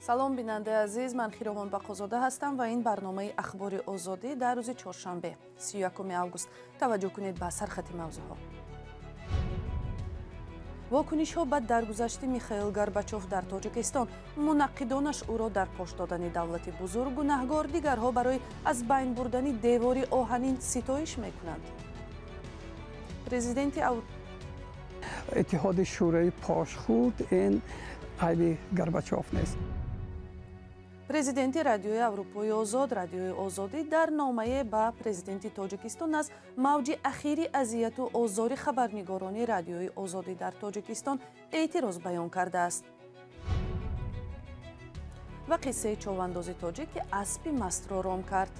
Салом, бинандаи азиз, ман Хиромон Бақозода ҳастам ва ин барномаи Ахбори Озодӣ дар рӯзи чоршанбе, 31 август. Таваҷҷӯҳ кунед ба сархати мавзӯъҳо. Вокунишҳо ба даргузашти Михаил Горбачов дар Тоҷикистон. Мунаққидонаш ӯро дар пош додани давлати бузург гунаҳгор, дигарҳо барои аз байн бурдани девори оҳанин ситоиш мекунанд. Президенти Иттиҳоди Шӯравӣ пош хӯрд, ин айби Горбачов нест. Президенти Радиои Аврупои Озод, Радиои Озодӣ, дар номае ба президенти Тоҷикистон аз мавҷи ахири азияту озори хабарнигорони Радиои Озодӣ дар Тоҷикистон эътироз баён кардааст. Ва қиссаи човандози тоҷик, ки аспи мастро ром кард.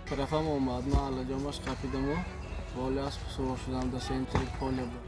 Тарафам омад, ман аллаҷомаш қапидаму боли асп сувор шудам, да центри поле буд.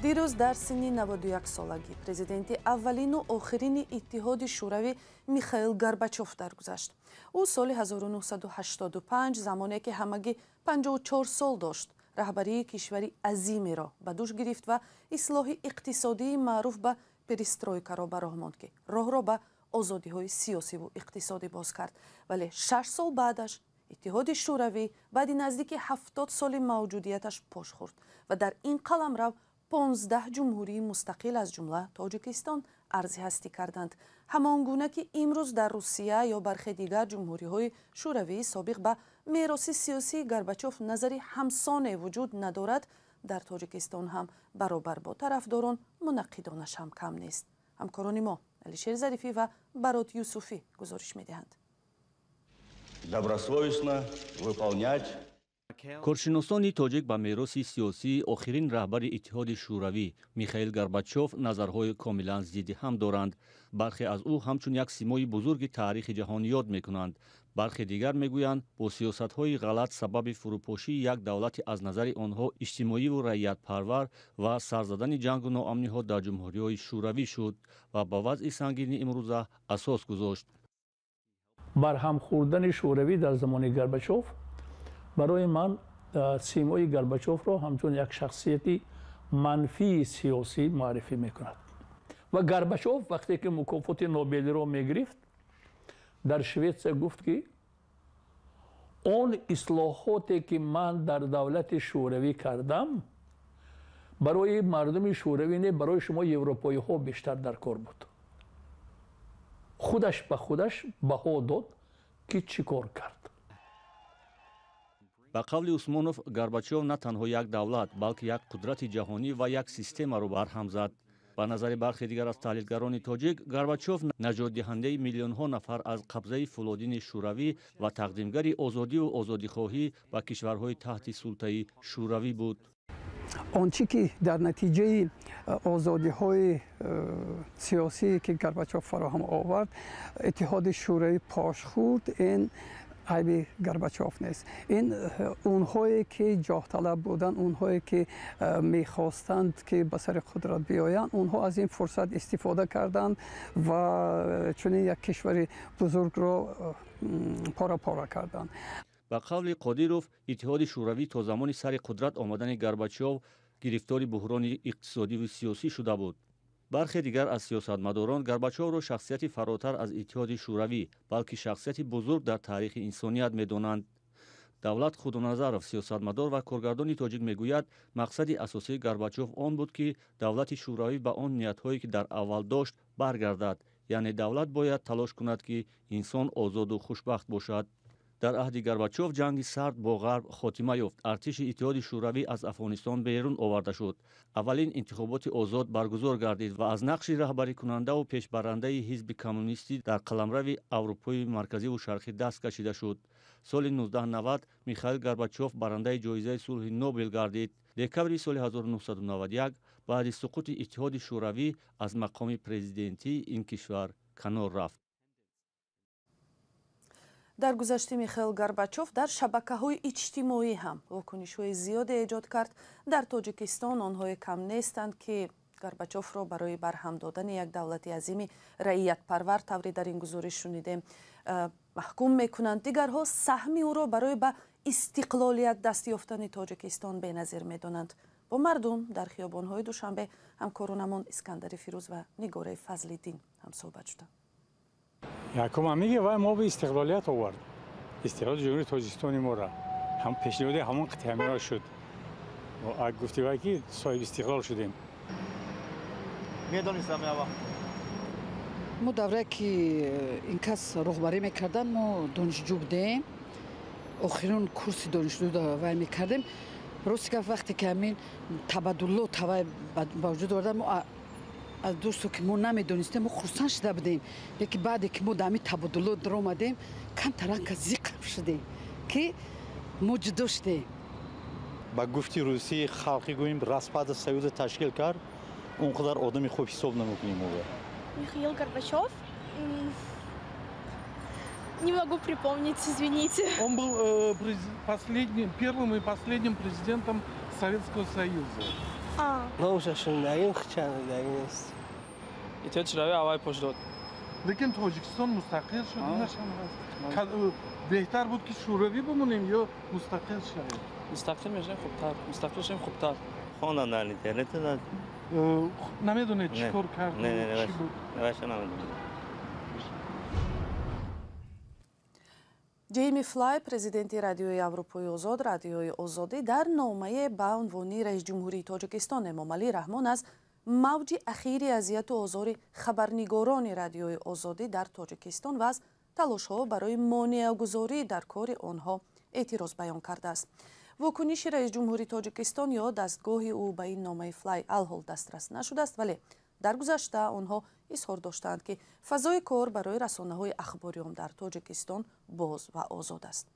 Дирӯз дар синни 91 солагӣ президенти аввалину охирини Иттиҳоди Шӯравӣ Михаил Горбачов даргузашт. Ӯ соли 1985, замоне ки ҳамагӣ 54 сол дошт, раҳбарии кишвари азимеро ба дӯш гирифт ва ислоҳи иқтисодии маъруф ба перестройкаро ба роҳ монд, ки роҳро ба озодиҳои сиёсиву иқтисодӣ боз кард. Вале 6 сол баъдаш Иттиҳоди Шӯравӣ баъди наздики 70 соли мавҷудияташ пош хӯрд ва дар ин қаламрав 15 ҷумҳурии мустақил, аз ҷумла Тоҷикистон, арзи ҳастӣ карданд. Ҳамон гуна ки имрӯз дар Русия ё бархе дигар ҷумҳуриҳои шӯравии собиқ ба мероси сиёсии Горбачов назари ҳамсоне вуҷуд надорад, дар Тоҷикистон ҳам баробар бо тарафдорон мунаққидонаш ҳам кам нест. Ҳамкорони мо Алишер Зарифӣ ва Барот Юсуфӣ гузориш медиҳанд. Добросовестно выполнять. Коршиносони тоҷик ба мероси сиёсии охирин раҳбари Иттиҳоди Шӯравӣ Михаил Горбачов назарҳои комилан зидди ҳам доранд. Бархе аз ӯ ҳамчун як симои бузурги таърихи ҷаҳон ёд мекунанд, бархе дигар мегӯянд, бо сиёсатҳои ғалат сабаби фурӯпошии як давлати аз назари онҳо иҷтимоиву раиятпарвар ва сар задани ҷангу ноамниҳо дар ҷумҳуриҳои шӯравӣ шуд ва ба вазъи сангини имрӯза асос гузошт. Барҳам хӯрдани Шӯравӣ дар замони Горбачов барои ман симои Горбачовро ҳамчун як шахсияти манфии сиёсӣ муаррифӣ мекунад. Ва Горбачов вақте ки мукофоти Нобелиро мегирифт дар Шветсия, гуфт, ки он ислоҳоте ки ман дар давлати Шӯравӣ кардам, барои мардуми шӯравӣ не, барои шумо европоиҳо бештар дар кор буд. Худаш ба худаш баҳо дод, ки чӣ кор кард. Ба қавли Усмонов, Горбачов на танҳо як давлат, балки як қудрати ҷаҳонӣ ва як системаро барҳам зад. Ба назари бархе дигар аз таҳлилгарони тоҷик, Горбачов наҷотдиҳандаи миллионҳо нафар аз қабзаи фӯлодини шӯравӣ ва тақдимгари озодиву озодихоҳӣ ба кишварҳои таҳти султаи шӯравӣ буд. Он чӣ ки дар натиҷаи озодиҳои сиёсие ки Горбачов фароҳам овард, Иттиҳоди Шӯравӣ пош хӯрд, ин айби Горбачов нест. Ин онҳое ки ҷоҳталаб буданд, онҳое ки мехостанд, ки ба сари қудрат биёянд, онҳо аз ин фурсат истифода карданд ва чунин як кишвари бузургро пора пора карданд. Ба қавли Қодиров, Иттиҳоди Шӯравӣ то замони сари қудрат омадани Горбачов гирифтори буҳрони иқтисодиву сиёсӣ шуда буд. Бархе дигар аз сиёсатмадорон Горбачовро шахсияти фаротар аз Иттиҳоди Шӯравӣ, балки шахсияти бузург дар таърихи инсоният медонанд. Давлат Худоназаров, сиёсатмадор ва коргардони тоҷик, мегӯяд, мақсади асосии Горбачов он буд, ки давлати шӯравӣ ба он ниятҳое, ки дар аввал дошт, баргардад, яъне давлат бояд талош кунад, ки инсон озоду хушбахт бошад. Дар аҳди Горбачов ҷанги сард бо Ғарб хотима ёфт, артиши Иттиҳоди Шӯравӣ аз Афғонистон берун оварда шуд, аввалин интихоботи озод баргузор гардид ва аз нақши раҳбарикунандаву пешбарандаи ҳизби коммунистӣ дар қаламрави Аврупои Марказиву Шарқӣ даст кашида шуд. Соли 1990 Михаил Горбачов барандаи ҷоизаи сулҳи Нобел гардид. Декабри соли 1991 баъди суқути Иттиҳоди Шӯравӣ аз мақоми президентии ин кишвар канор рафт. Даргузашти Михаил Горбачов дар шабакаҳои иҷтимоӣ ҳам вокунишҳои зиёде эҷод кард. Дар Тоҷикистон онҳое кам нестанд, ки Горбачовро барои барҳам додани як давлати азими раиятпарвар, тавре дар ин гузориш шунидем, маҳкум мекунанд. Дигарҳо саҳми ӯро барои ба истиқлолият даст ёфтани Тоҷикистон беназир медонанд. Бо мардум дар хиёбонҳои Душанбе ҳамкоронамон Искандари Фирӯз ва Нигораи Фазлиддин ҳамсӯҳбат шуданд. Якум меге вай мо ба истиқлолият овард. Истиқлоли Ҷумҳурии Тоҷикистони моро. Ҳам пешниҳоди ҳамон қитъамиро шуд. Гуфти вай ки соҳиби истиқлол шудем. Медонистам я вақт. Мо даврае ки ин кас роҳбарӣ мекарданд, мо донишҷӯ будем. Охирон курси донишҷӯ вай мекардем. Рости гап, вақте ки ҳамин табаддулот вай ба вуҷуд овардан, мо аз дӯсто ки мо намедонистем, мо хурсанд шуда будем. Лекин баъде ки мо дар ҳамин табаддулот даромадем, камтаранка зиқам шудем, ки мо ҷудо шудем. Ба гуфти русии халқӣ гӯем, распада союза ташкил кард, он қадар одами хуб ҳисоб намекунем ӯро. Михаил Горбачев? Не могу припомнить, извините. Он был последним, первым и последним президентом Советского Союза. Иттиҳоди Шӯравӣ аввал пош дод. Лекин Тоҷикистон мустақил шуд, инашам ҳаст. Беҳтар буд ки шӯравӣ бимонем ё мустақил шавем? Мустақил мешавем хубтар, мустақил шавем хубтар. Хондам дар интернет. Намедонед чӣ кор кард? Не, не, не, намедонам. Ҷейми Флай, президенти Радиои Аврупои Озод, Радиои Озодӣ, дар номае ба унвони раисҷумҳурии Тоҷикистон Эмомалӣ Раҳмон аз мавҷи ахири азияту озори хабарнигорони Радиои Озодӣ дар Тоҷикистон ва аз талошҳо барои монеагузорӣ дар кори онҳо эътироз баён кардааст. Вокуниши раисҷумҳури Тоҷикистон ё дастгоҳи ӯ ба ин номаи Флай алҳол дастрас нашудааст, вале дар гузашта онҳо изҳор доштаанд, ки фазои кор барои расонаҳои ахбориём дар Тоҷикистон боз ва озод аст.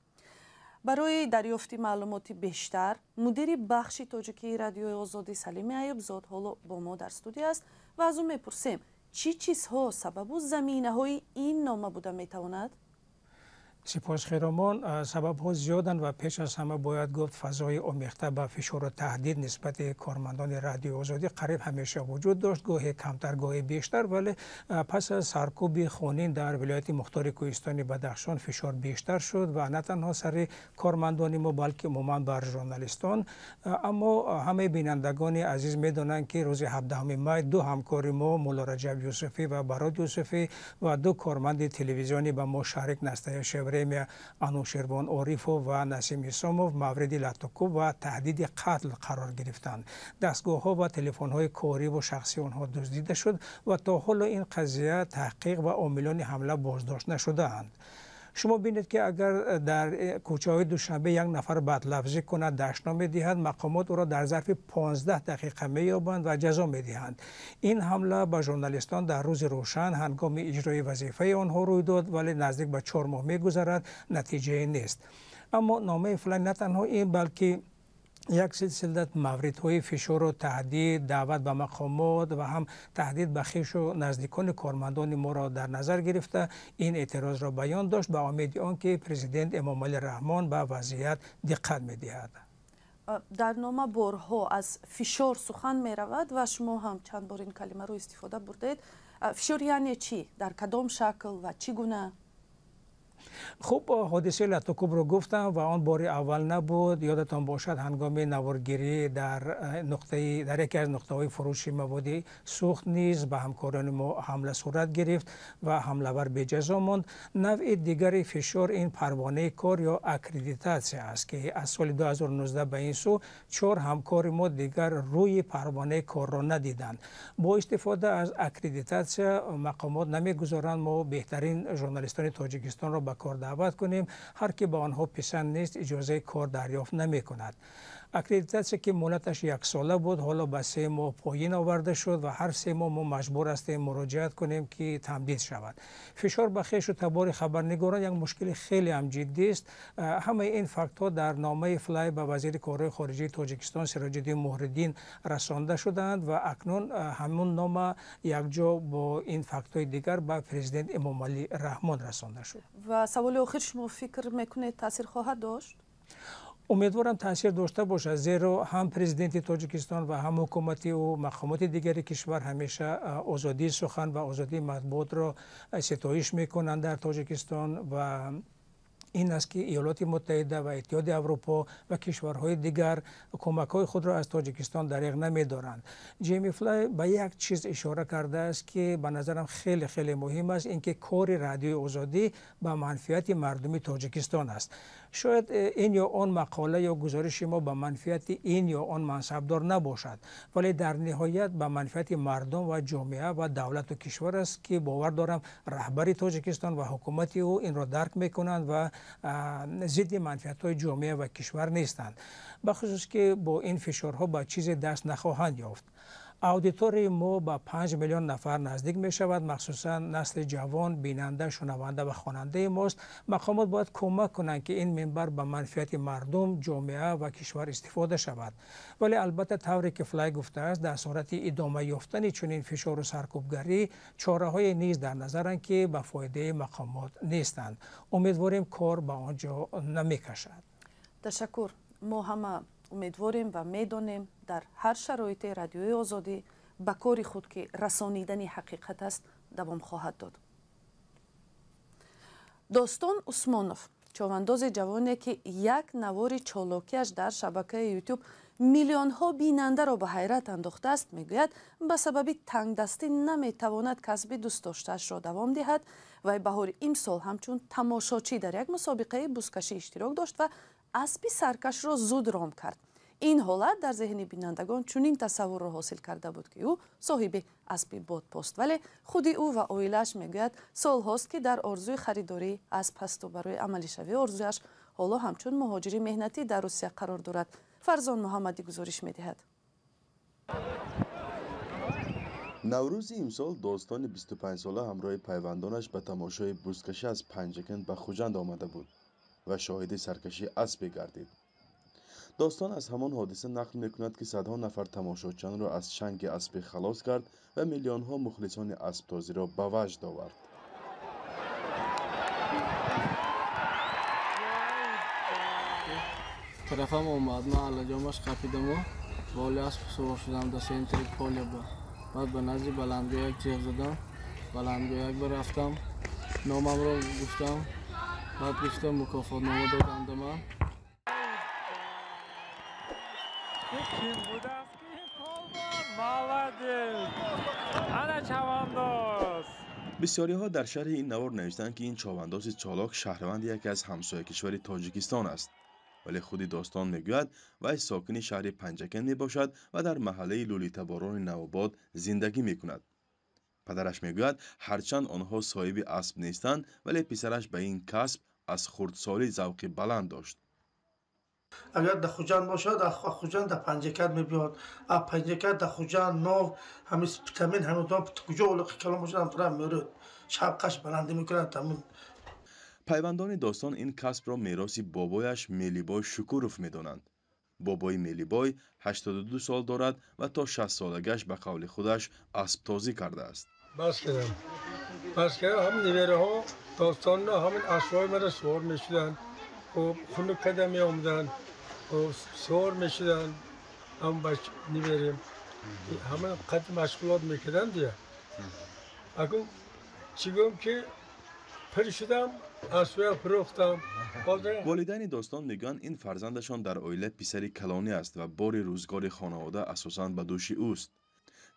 Барои дарёфти маълумоти бештар мудири бахши тоҷикии Радиои Озодӣ Салими Аюбзод ҳоло бо мо дар студия аст ва аз ӯ мепурсем, чӣ чизҳо сабабу заминаҳои ин нома буда метавонад? Сипос Хиромон, сабабҳо зиёданд ва пеш аз ҳама бояд гуфт, фазои омехта ба фишору таҳдид нисбати кормандони Радиои Озодӣ қариб ҳамеша вуҷуд дошт, гоҳе камтар, гоҳе бештар, вале пас аз саркӯби хунин дар вилояти мухтори кӯҳистони Бадахшон фишор бештар шуд ва на танҳо сари кормандони мо, балки умуман бар журналистон. Аммо ҳамаи бинандагони азиз медонанд, ки рӯзи 17 май ду ҳамкори мо, Мулло Раҷаб Юсуфӣ ва Барод Юсуфӣ, ва ду корманди телевизиони ба мо шарик Настоящее Время Анушервон Орифов ва Насим Исомов мавриди латукӯб ва таҳдиди қатл қарор гирифтанд. Дастгоҳҳо ва телефонҳои корӣ ва шахсии онҳо дуздида шуд ва то ҳоло ин қазия таҳқиқ ва омилони ҳамла боздошт нашудаанд. Шумо бинед, ки агар дар кӯчаҳои Душанбе як нафар бадлафзӣ кунад, дашном медиҳад, мақомот ӯро дар зарфи 15 дақиқа меёбанд ва ҷазо медиҳанд. Ин ҳамла ба журналистон дар рӯзи рӯшан ҳангоми иҷрои вазифаи онҳо рӯй дод, вале наздик ба 4 моҳ мегузарад, натиҷае нест. Аммо номаи Флай на танҳо ин, балки як силсила мавридҳои фишору таҳдид, даъват ба мақомот ва ҳам таҳдид ба хешу наздикони кормандони моро дар назар гирифта ин эътирозро баён дошт, ба умеди он ки президент Эмомалӣ Раҳмон ба вазъият диққат медиҳад. Дар нома борҳо аз фишор сухан меравад ва шумо ҳам чанд бор ин калимаро истифода бурдаед. Фишор яъне чӣ? Дар кадом шакл ва чӣ гуна? Хуб, ҳодисаи латукӯбро гуфтам ва он бори аввал набуд. Ёдатон бошад, ҳангоми наворгирӣ дар яке аз нуқтаҳои фурӯши маводи сӯхт низ ба ҳамкорони мо ҳамла сурат гирифт ва ҳамлавар беҷазо монд. Навъи дигари фишор ин парвонаи кор ё аккредитатсия аст, ки аз соли 2019 ба ин сӯ 4 ҳамкори мо дигар рӯи парвонаи корро надиданд. Бо истифода аз аккредитатсия мақомот намегузоранд мо беҳтарин журналистони Тоҷикистонро ба кор даъват кунем. Ҳар ки ба онҳо писанд нест, иҷозаи кор дарёфт намекунад. Аккредитатсия, ки муҳлаташ яксола буд, ҳоло ба 3 моҳ поён оварда шуд ва ҳар 3 моҳ мо маҷбур ҳастем муроҷиат кунем, ки тамдид шавад. Фишор ба хешу табори хабарнигорон як мушкили хеле ҳам ҷиддист. Ҳамаи ин фактҳо дар номаи Флай ба вазири корҳои хориҷии Тоҷикистон Сироҷиддин Муҳриддин расонда шудаанд ва акнун ҳамун нома якҷо бо ин фактҳои дигар ба президент Эмомалӣ Раҳмон расонда шуд. Ва саволи охир, шумо фикр мекунед таъсир хоҳад дошт? Умедворам таъсир дошта бошад, зеро ҳам президенти Тоҷикистон ва ҳам ҳукумати ӯ, мақомоти дигари кишвар ҳамеша озодии сухан ва озодии матбуотро ситоиш мекунанд дар Тоҷикистон ва ин аст, ки Иёлоти Муттаҳида ва Иттиҳоди Аврупо ва кишварҳои дигар кӯмакҳои худро аз Тоҷикистон дареғ намедоранд. Ҷейми Флай ба як чиз ишора кардааст, ки ба назарам хеле хеле муҳим аст, ин ки кори Радиои Озодӣ ба манфиати мардуми Тоҷикистон аст. Шояд ин ё он мақола ё гузориши мо ба манфиати ин ё он мансабдор набошад, вале дар ниҳоят ба манфиати мардум ва ҷомеа ва давлату кишвар аст, ки бовар дорам раҳбари Тоҷикистон ва ҳукумати ӯ инро дарк мекунанд ва зидди манфиатҳои ҷомеа ва кишвар нестанд, бахусус ки бо ин фишорҳо ба чизе даст нахоҳанд ёфт. Аудиторияи мо ба 5 миллион нафар наздик мешавад, махсусан насли ҷавон бинанда, шунаванда ва хонандаи мост. Мақомот бояд кӯмак кунанд, ки ин минбар ба манфиати мардум, ҷомеа ва кишвар истифода шавад. Вале албатта, тавре ки Флай гуфтааст, дар сурати идома ёфтани чунин фишору саркӯбгарӣ чораҳое низ дар назаранд, ки ба фоидаи мақомот нестанд. Умедворем, кор ба он ҷо намекашад. Ташаккур. Мо ҳама умедворем ва медонем, дар ҳар шароите Радиои Озодӣ ба кори худ, ки расонидани ҳақиқат аст, давом хоҳад дод. Достон Усмонов, човандози ҷавоне, ки як навори чолокиаш дар шабакаи Ютуб миллионҳо бинандаро ба ҳайрат андохтааст, мегӯяд, ба сабаби тангдастӣ наметавонад касби дӯстдоштаашро давом диҳад. Вай баҳори имсол ҳамчун тамошочӣ дар як мусобиқаи бузкашӣ иштирок дошт ва аспи саркашро зуд ром кард. Ин ҳолат дар зеҳни бинандагон чунин тасаввурро ҳосил карда буд, ки ӯ соҳиби аспи бодпост, вале худи ӯ ва оилааш мегӯяд, солҳост, ки дар орзуи харидории асп ҳасту барои амалишавии орзуяш ҳоло ҳамчун муҳоҷири меҳнатӣ дар Русия қарор дорад. Фарзон Муҳаммадӣ гузориш медиҳад. Наврӯзи имсол Достони 25сола ҳамроҳи пайвандонаш ба тамошои бузкашӣ аз Панҷакент ба Хуҷанд омада буд ва шоҳиди саркашии аспе гардид. Достон аз ҳамон ҳодиса нақл мекунад, ки садҳо нафар тамошочиёнро аз чанги аспе халос кард ва миллионҳо мухлисони асптозиро ба ваҷд овард. Тарафам омад, ман аллаҷомаш қапидаму боли асп сувор шудам дар центри поля. Баъд ба назди баландгӯяк ҷеғ задам, баландгӯяк барафтам, номамро гуфтам, баъд гуфтам, мукофотнома доданд ба ман. Ким будааст ки полвон? Молодец, ана чавандоз. Бисёриҳо дар шарҳи ин навор навиштанд, ки ин човандози чолок шаҳрванди яке аз ҳамсоякишвари Тоҷикистон аст, вале худи Достон мегӯяд, вай сокини шаҳри Панҷакент мебошад ва дар маҳаллаи Лӯлитаборони Навобод зиндагӣ мекунад. Падараш мегӯяд, ҳарчанд онҳо соҳиби асп нестанд, вале писараш ба ин касб аз хурдсолӣ завқи баланд дошт. Агар дар Хуҷанд бошад, Хуҷанд дар Панҷакент мебиёд, а Панҷакент дар Хуҷанд, нов ҳамин Спитамен, ҳамин куҷо олиқи калон бошад, ҳам тараф мерӯд, шавқаш баландӣ мекунад ҳамин. Пайвандони Достон ин касбро мероси бобояш Мелибой Шукуров медонанд. Бобои Мелибой 82 сол дорад ва то 60солагиаш ба қавли худаш асптозӣ кардааст. Бас кардам, бас кардам. Ҳамин невераҳо Достонно ҳамин аспҳои маро сувор мешуданд, хуб хунук карда меомаданд, сувор мешуданд. Ҳам неверем ҳама қад машғулот мекарданд дия. Акун чӣ гӯям, ки пир шудам, аспҳоя фурӯхтам. Волидайни Достон мегӯянд, ин фарзандашон дар оила писари калонӣ аст ва бори рӯзгори хонавода асосан ба дӯши ӯст.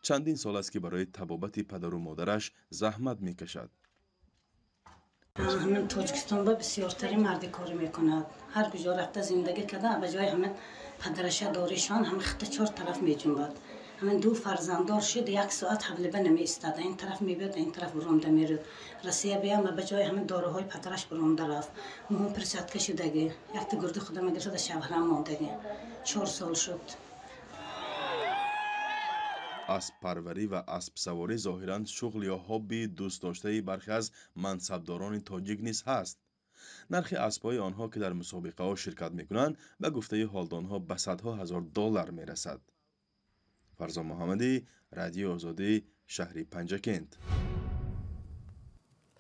Чандин сол аст, ки барои табобати падару модараш заҳмат мекашад. Ҳамин Тоҷикистон ба бисёртарин марди корӣ мекунад. Ҳар куҷо рафта зиндагӣ карда, ба ҷои ҳамин падараша доришон ҳамин хита чор тараф меҷунбад. Ҳамин ду фарзанддор шуд, як соат ҳавлиба намеистад, ин тараф мебиёд, ин тараф буромда мерӯд. Россия биям, ба ҷои ҳамин доруҳои падараш буромда рафт. Муҳим перчатка шудагӣ, якта гурди худо мегирифта, шавҳарам мондагӣ. 4 сол шуд. Асппарварӣ ва аспсаворӣ зоҳиран шуғл ё ҳоббии дӯстдоштаи бархе аз мансабдорони тоҷик низ ҳаст. Нархи аспҳои онҳо, ки дар мусобиқаҳо ширкат мекунанд, ба гуфтаи ҳолдонҳо, ба садҳо ҳазор доллар мерасад. Фарзон Муҳаммадӣ, Радиои Озодӣ, шаҳри Панҷакент.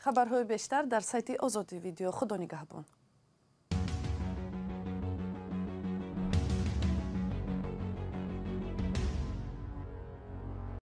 Хабарҳои бештар дар сайти Озодӣ Видео. Худо нигаҳбон.